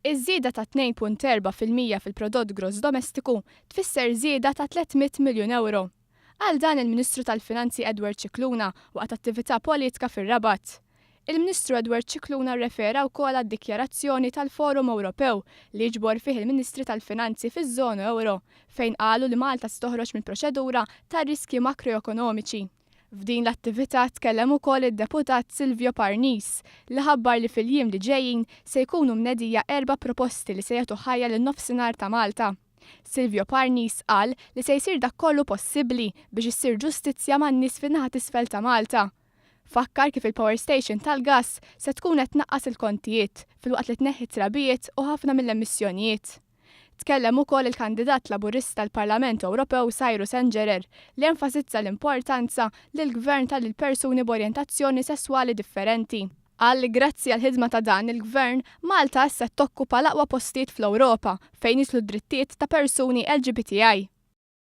Iż-żieda ta' 2.4% fil-prodott gross domestiku tfisser żieda ta' 300 miljun ewro. Qal dan il-Ministru tal-Finanzi Edward Scicluna waqt attività politika fir-Rabat. Il-Ministru Edward Scicluna rrefera wkoll għad-dikjarazzjoni tal-Forum Ewropew li jiġbor fih il-Ministri tal-Finanzi fiż-żona ewro fejn qalu li Malta se toħroġ mill-proċedura tar-riskji makroekonomiċi. F'din l-attività tkellem ukoll id-Deputat Silvio Parnis li ħabbar li fil-jiem li ġejjin se jkunu mnedija erba' proposti li se jagħtu ħajja lin-nofsinhar ta' Malta. Silvio Parnis qal li se jsir dak kollu possibbli biex issir ġustizzja man-nies fin-naħa t'isfel ta' Malta. Fakkar kif il-power station tal-gass se tkun qed tnaqqas il-kontijiet filwaqt li tneħħi t-trabijiet u ħafna mill-emissjonijiet. Tkellem ukoll il-kandidat Laburista għall-Parlament Ewropew Cyrus Engerer li enfasizza l-importanza li l-Gvern ta lill-persuni b'orjentazzjoni sesswali differenti. Qal li grazzi għall-ħidma ta' dan il-Gvern, Malta issa qed tokkupa l-aqwa postijiet fl-Ewropa fejn jidħlu d-drittijiet ta' persuni LGBTI.